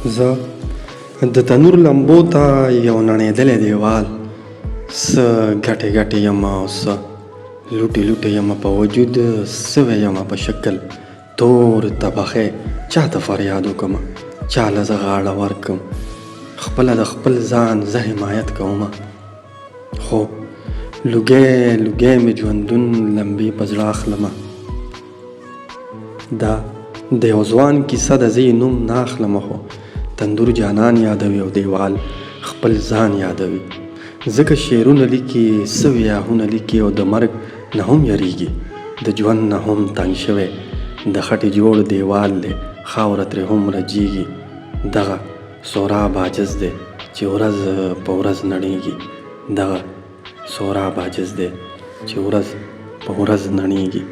زه د تنور لمبو ته یو نړېدلی دیوال، څه ګټې ګټې یم او څه لوټې لوټې یم، په وجود سوی یم، په شکل تور تبخی، چاته فریاد وکړم، چا له زه غاړه ورکړم، خپله د خپل ځان زه حمایت کوم، خو لوګی لوګی مې ژوندون لمبې په زړه اخلمه. دا د یو ځوان کیسه ده، زه یې نوم نه اخلم، خو تندور جانان یادوي او دیوال خپل ځان یادوي، ځکه شعرونه لیکي، سوي آهونه لیکي او د مرګ نه هم یریږي، د ژوند نه هم تنګ شوی، د خټې جوړ دیوال دی، خاوره ترې هم رجیږي، دغه سوراب عاجز دی چې ورځ په ورځ نړیږي، دغه سوراب عاجز دی چې ورځ په ورځ نړیږي.